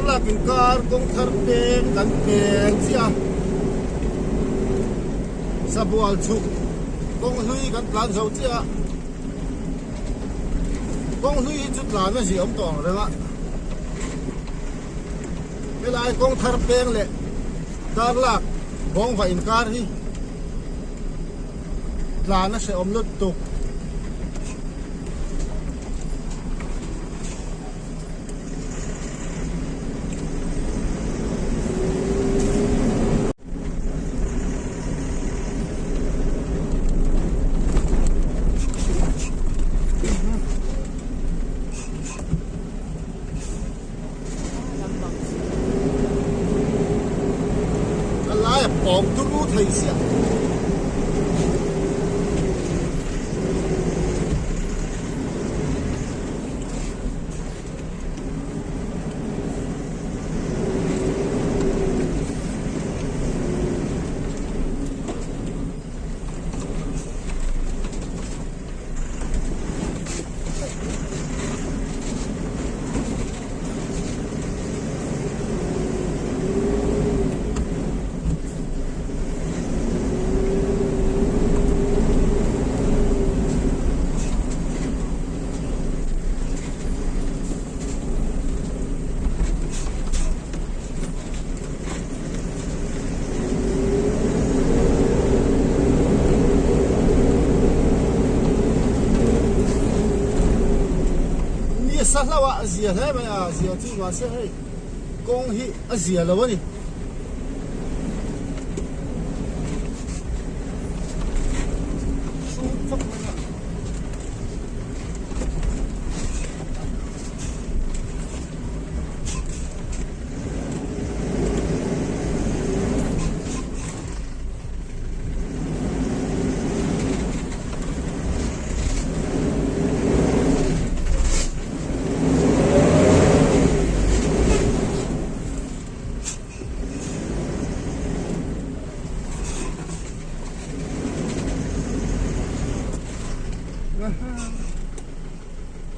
Darlak inkar kawng thar peng kan pel chiah a, Sabual chhuk kawng hlui kan tlan zo chiah a, kawng hlui hi chu tlan a ziah awm tawh ang reng a, helai kawng thar peng leh Darlak bawngva inkar hi tlan a hrehawm lutuk. A lai a pawng turu thei siah. Ni a sa hlauh a, a zia hle mai a, zia chu mahse hei kawng hi a zia lo a ni.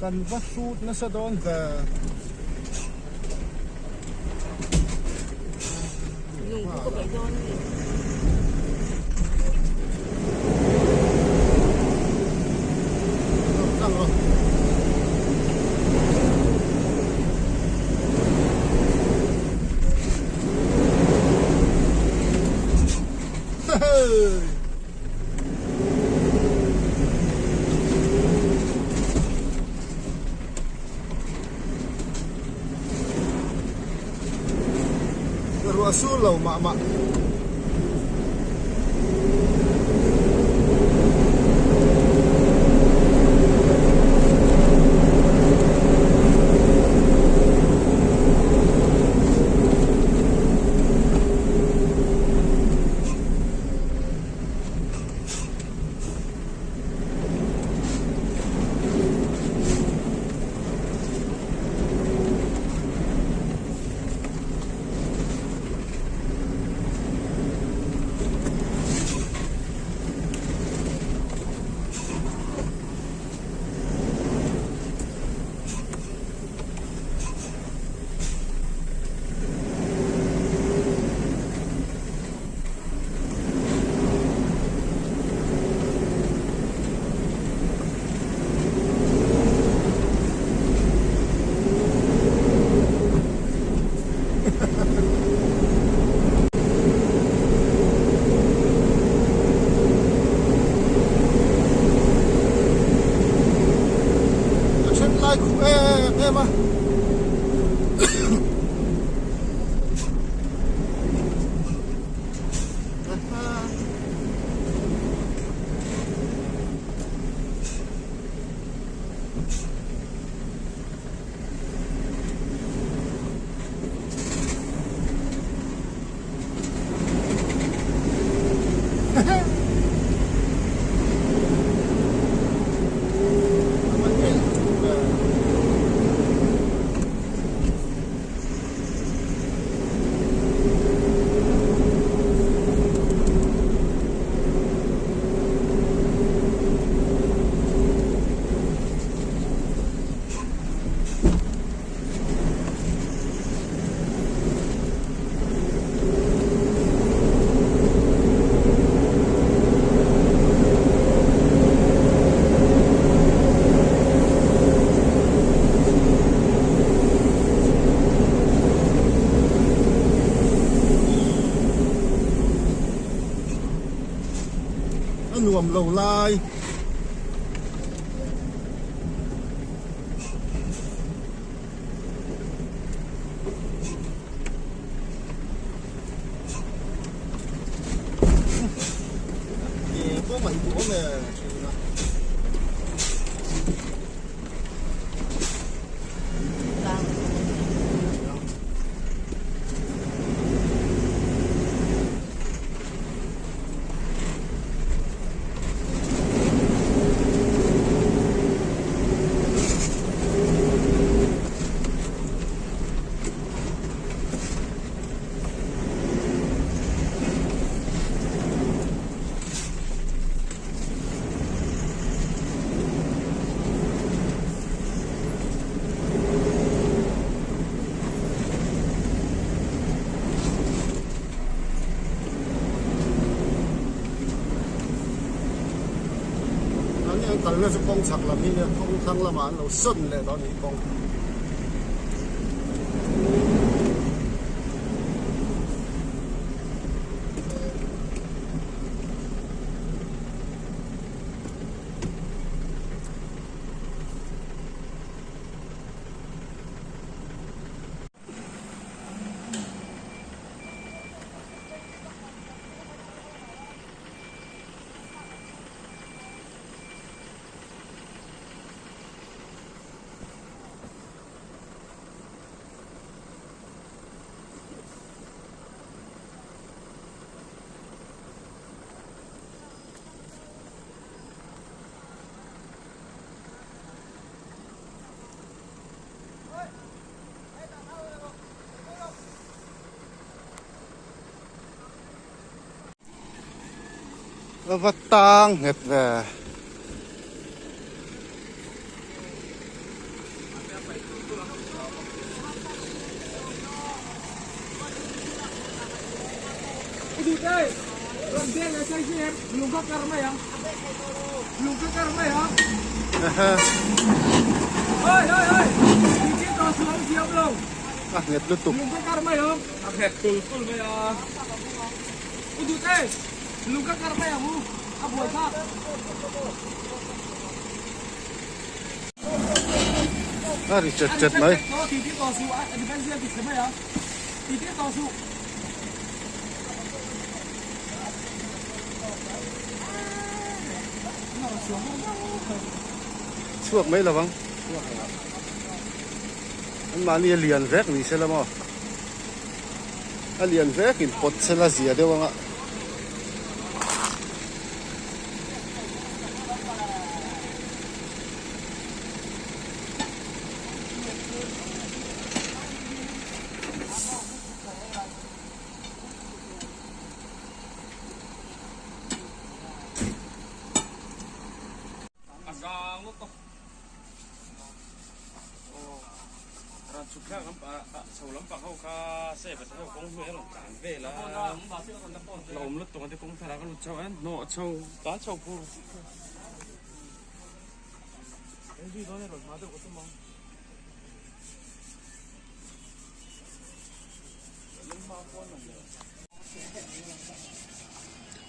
Kan va hrut nasa dawn ve. Lung chu ka paih dawn a ni. Ka ruah sur lo mah mah. A then lai khuh em em a. nuam lo lai. Ke pawh ngaihtuah awm e thin a. An ni an kalna chu kawng chhak lam hi nia kawng thlang lamah an lo sawn leh tawh a ni kawng. A va tang nghet ve. A nghet lutuk. A ri chet chet mai. Chhuak mai lovang. An mahni a lian vek ni se la maw. A lian vek in pawt se la zia deuh anga.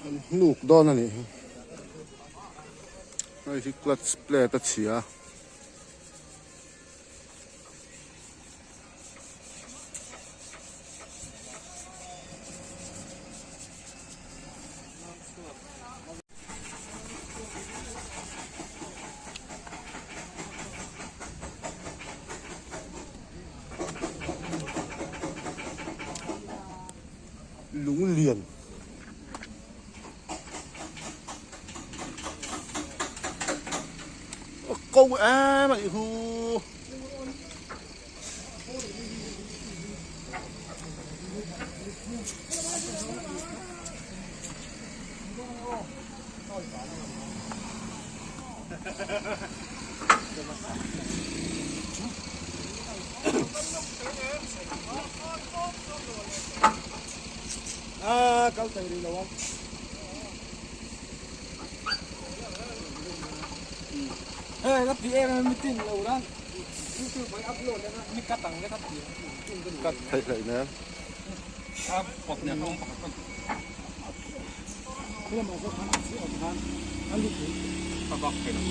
An hnuk dawn a nih hi hei hi clutch plate a chhia. Lunglian. Ko em a nih hu. A kal thei rih lo ang. Hei ka ti em em mitin lo la YouTube ah upload anga mi cut ang te ka ti Cut theih hleih nen. A pawt nen a awm pakhat pawn. Khulamah zawk khan a chhi awm khan a lut thei. A bak thei lo.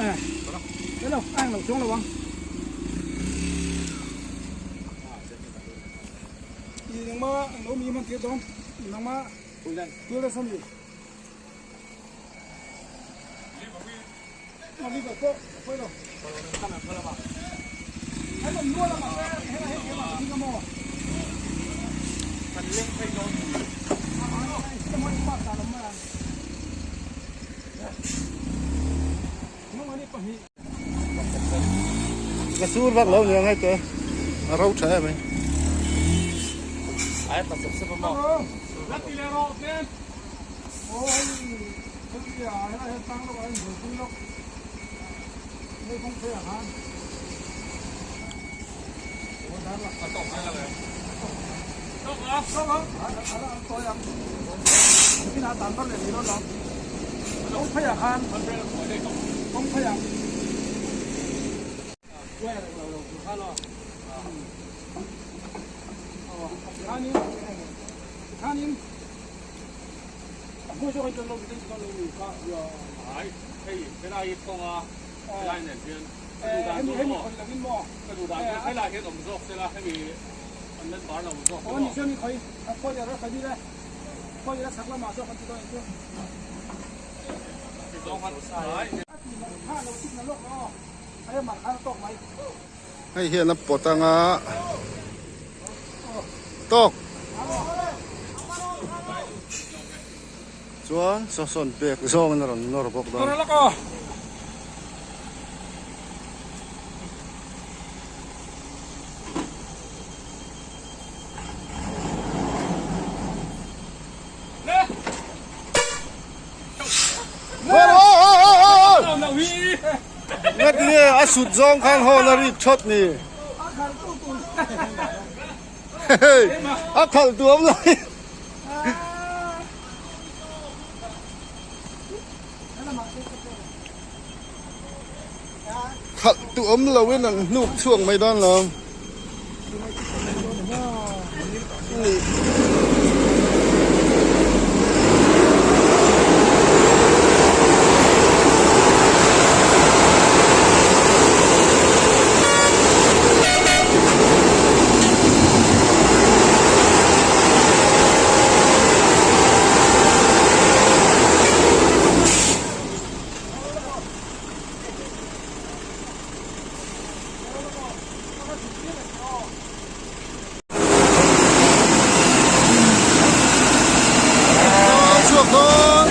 Eh. Thei lo, a englo chuang lo ang. I nangma englo mi man tir dawn. Nangma tual sami. Ka sur vak lo niang hei te a ro tha em ai. Hei hian a pawt anga tawk chuan saw sawn pek zawngin a rawn nawr bawk dawn. Nge a sut zawng khan hawn a rik thawt ni. A khalh tuam lai. Khalh tuam lo in an hnuk chhuak mai dawn lo. Chhuak dawn.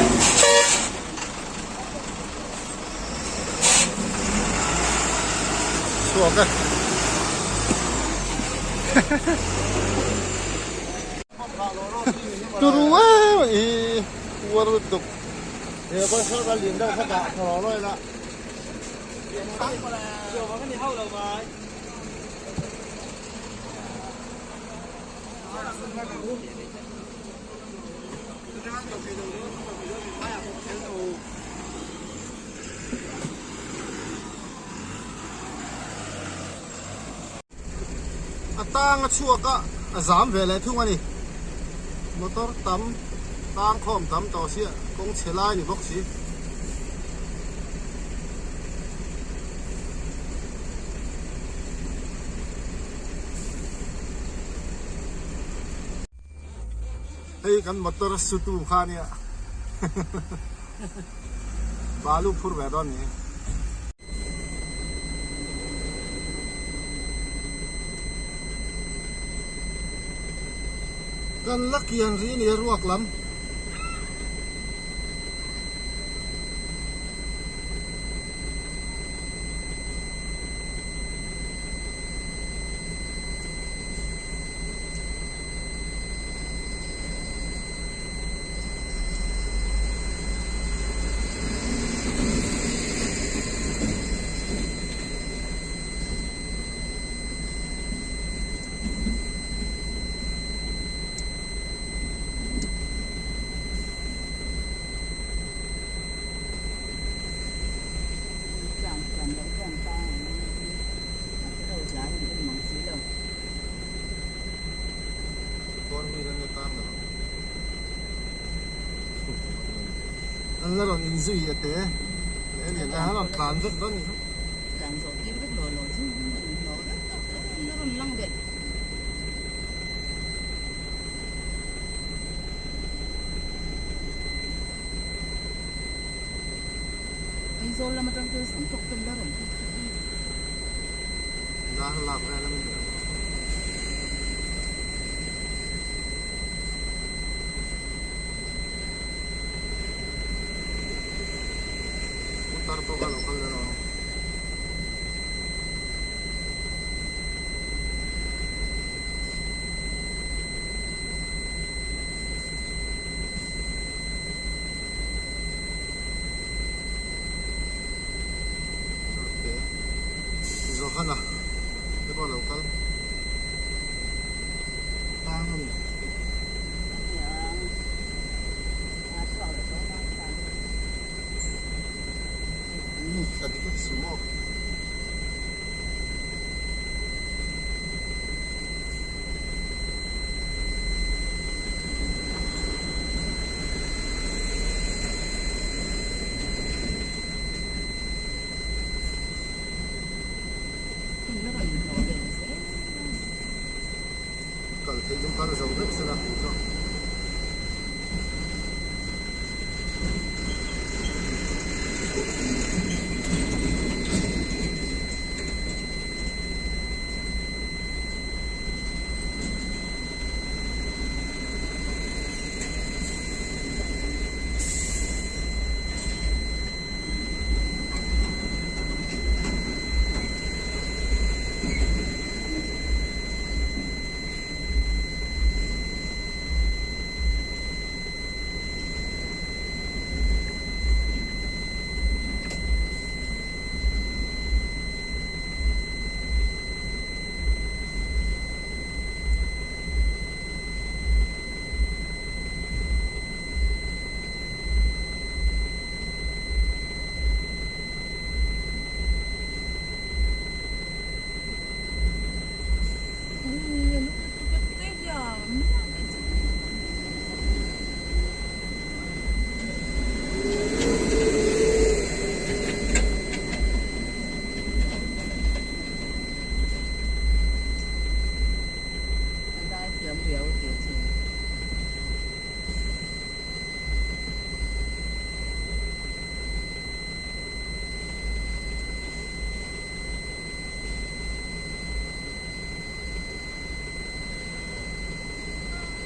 Chhuak e. Turu e i uar lutuk. A tang a chhuak a a zam ve leh thung a ni motor tam tang khawm tam tawh sia kawng chhe lai ni bawk si. Hei kan motor sutu kha nia balu phur ve dawn ni. Kan la kian ri ni a ruak lam. An la rawn inzui a te leh a lian a, an rawn tlan vek dawn a ni chu. Tlan zawh tir vek law law chu an rawn hnawh vek tawh an la rawn lang belh. Aizawl lam atang chuan samtawk te an la rawn phut thut a ni. Dar lak vel a ni ang. Putar pawh kha lo kal leh rawh. Johana te pawh a lo kal tang a ni. A dik a sumo. Kal theih chu kal zo vek sela tih chu.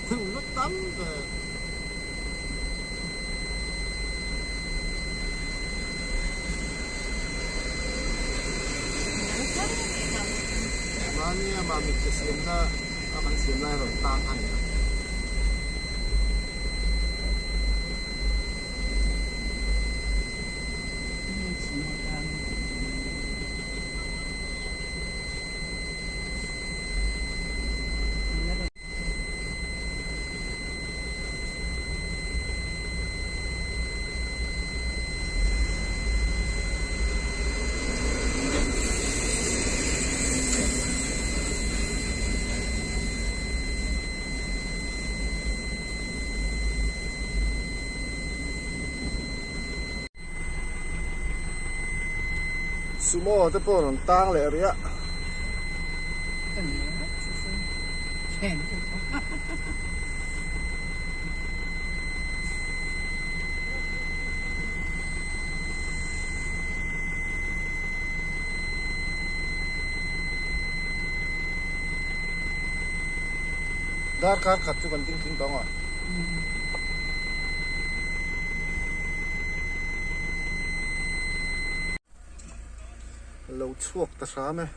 Thing lut tam ve. Mahnia mah mitche siamna a kan siam lai rawn tang a ni a. Sumo te pawh a rawn tang leh rih a. Darkar khat chu kan ding tling tawh ang a. Lo chhuak ta hram e.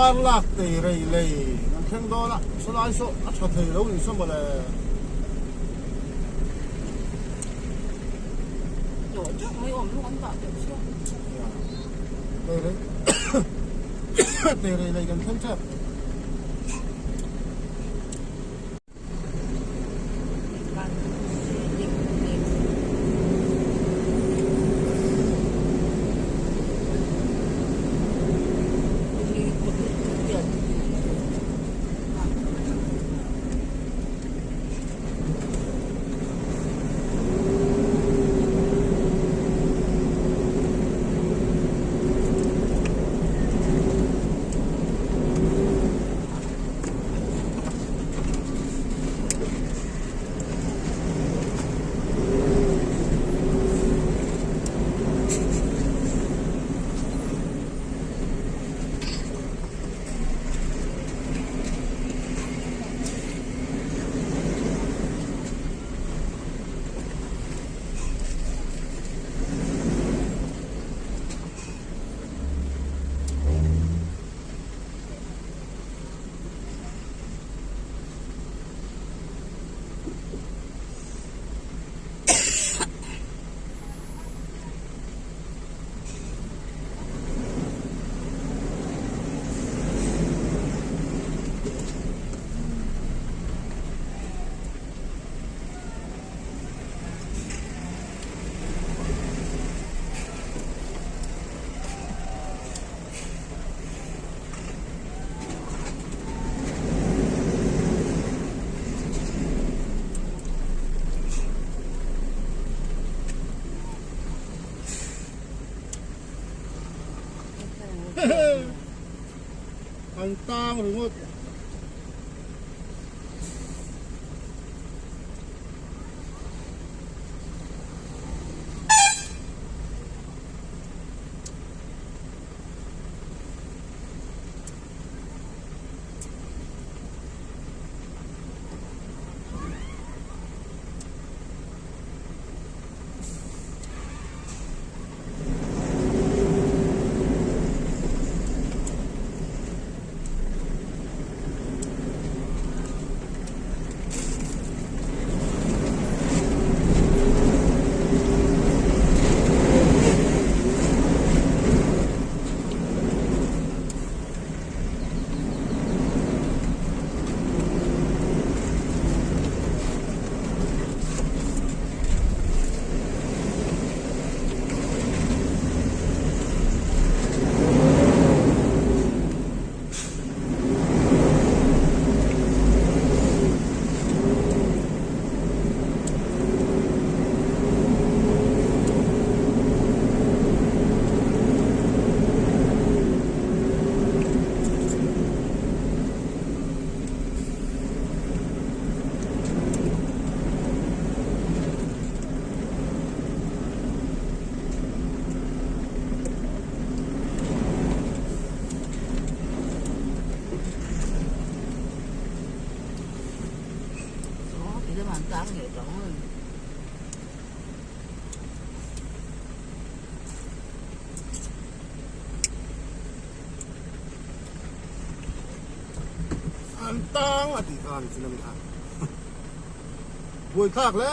Darlak Teirei lei kan thleng dawn a, sawlai saw a tha thei lo ni saw mawle. Tawh teuh mai awm lung an dah teuh saw. Teirei Teirei lei kan thleng tep. An tang ringawt. An tang a tih kha a ni chin a ni kha. Buaithlak hle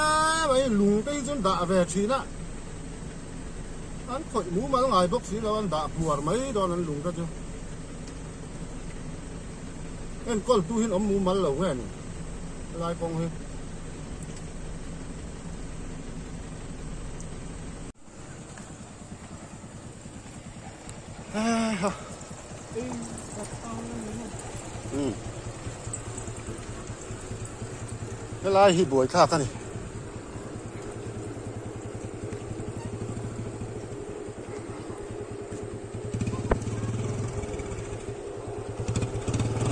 mai lung te hi chu an dah ve thin a, an khawih mumal ngai bawk si lo an dah puar mai dawn an lung te chu. Enkawl tu hian awm mumal lo nge ni helai kawng hi. Helai hi buaithlak a ni.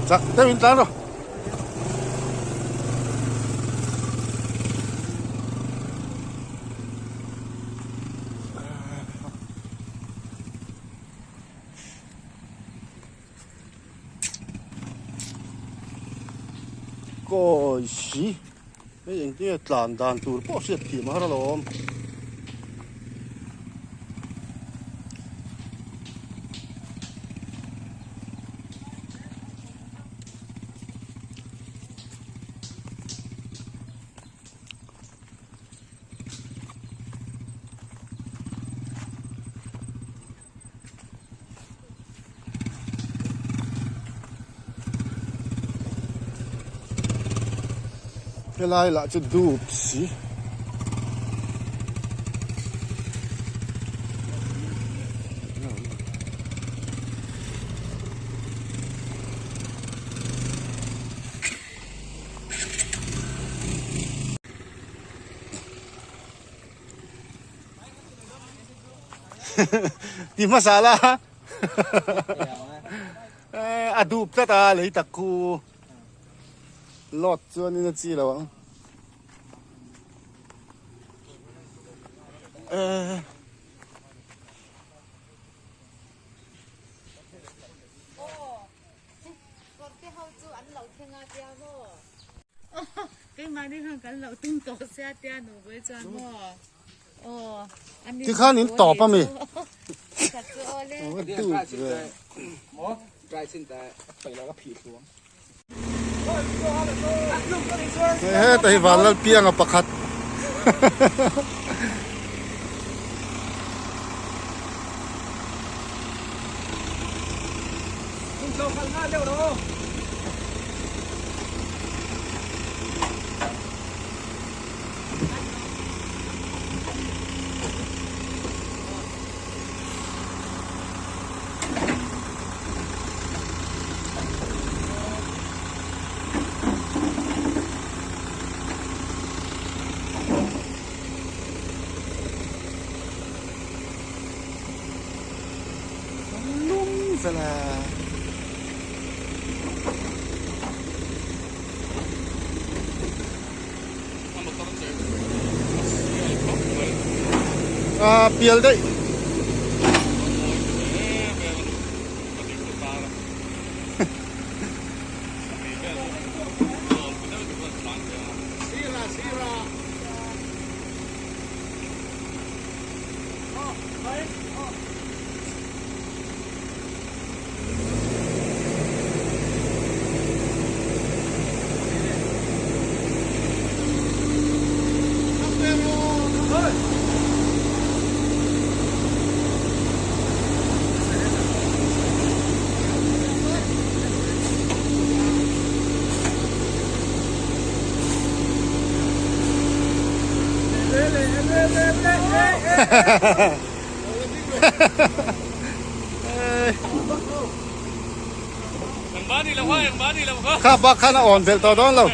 Chak deuh in tlan rawh. Kawi si hei engtinge tlan dan tur pawh hriat thiam a har alawm. Helai lah chu dup si. Ti hmasa la a dup tlat a lei tak khu load chuanin a chi lo ang. Tikhan in tawp a mi? Heta hi Vanlalpianga pakhat. Lum vela. A pial daih. Kha bak khan a awn belh tawh dawn lo.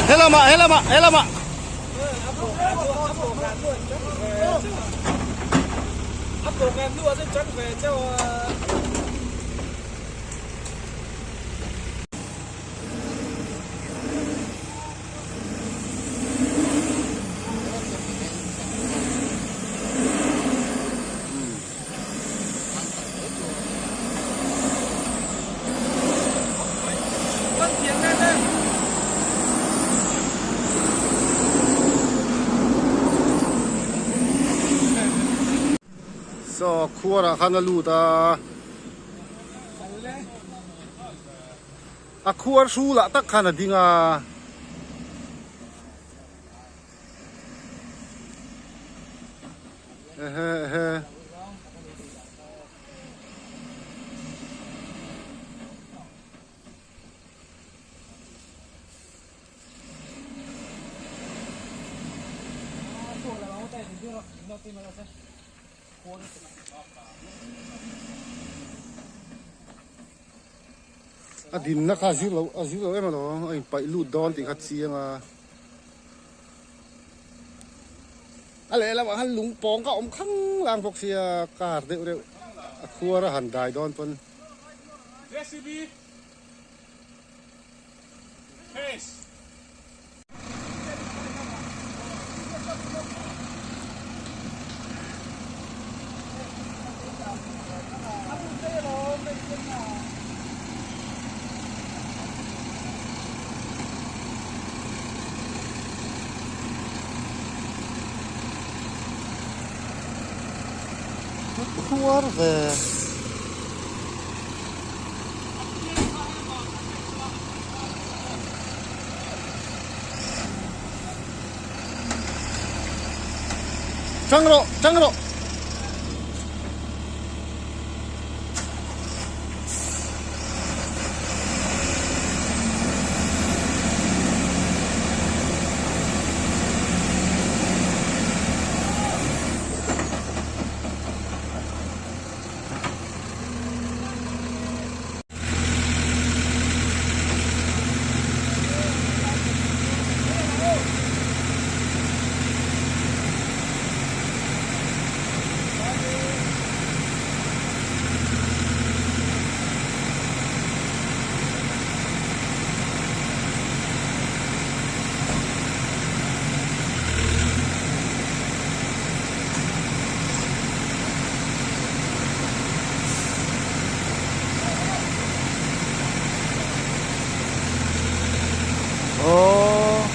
Helamah helamah helamah. Saw khuarah khan a lut a. A khuar hrulah tak khan a ding a. Ehe ehe. A dinna kha a zir lo a zir lo em alawm a inpaih lut dawn tih kha chiang a a lehlamah khan lung pawng kha a awm khang lang bawk sia car deuh reuh a khuar a han dai dawn pawn. khuar ve. Tang rawh, tang rawh. Aww.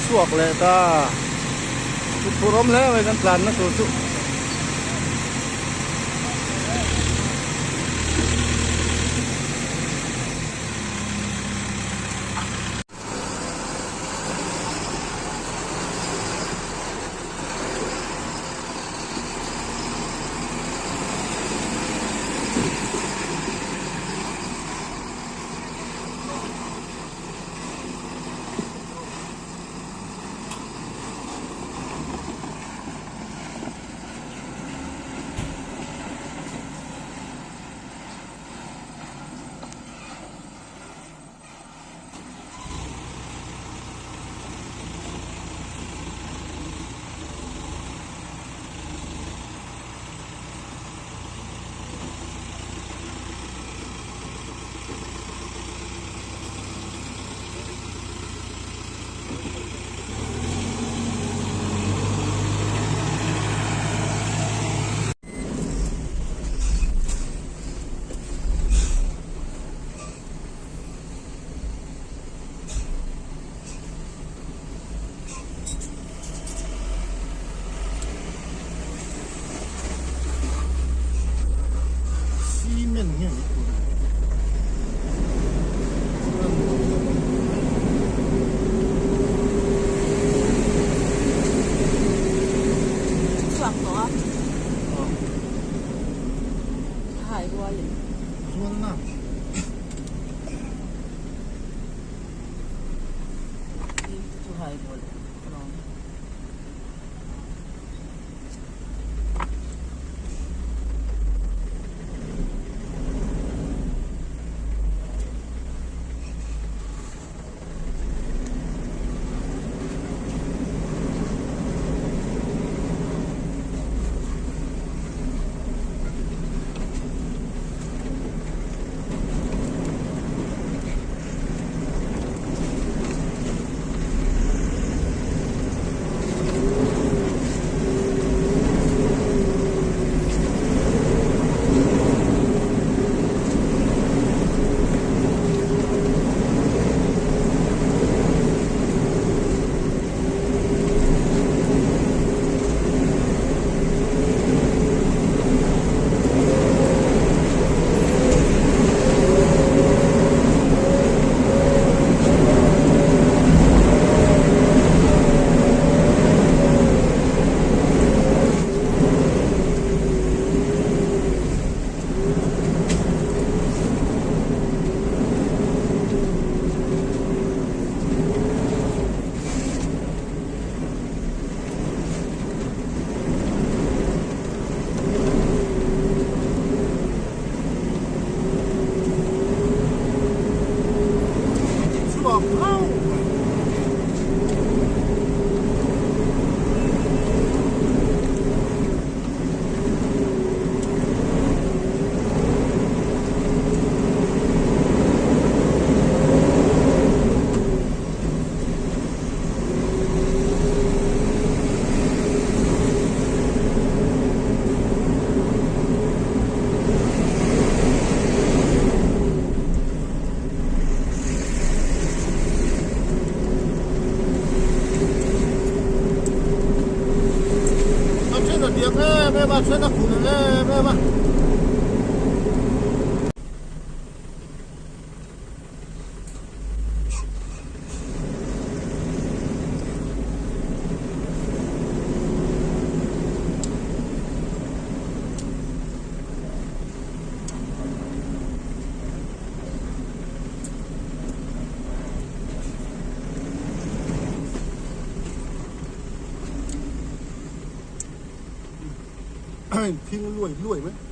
Chhuak leh ta thut awm hle mai kan tlanna tur chu. Cement nge ni tur Chhuak tawh a. A hai rual in. Rual na. Chu hai rual alawm. diak em em a, then a khuh leh em em a. Thing luai luai mai.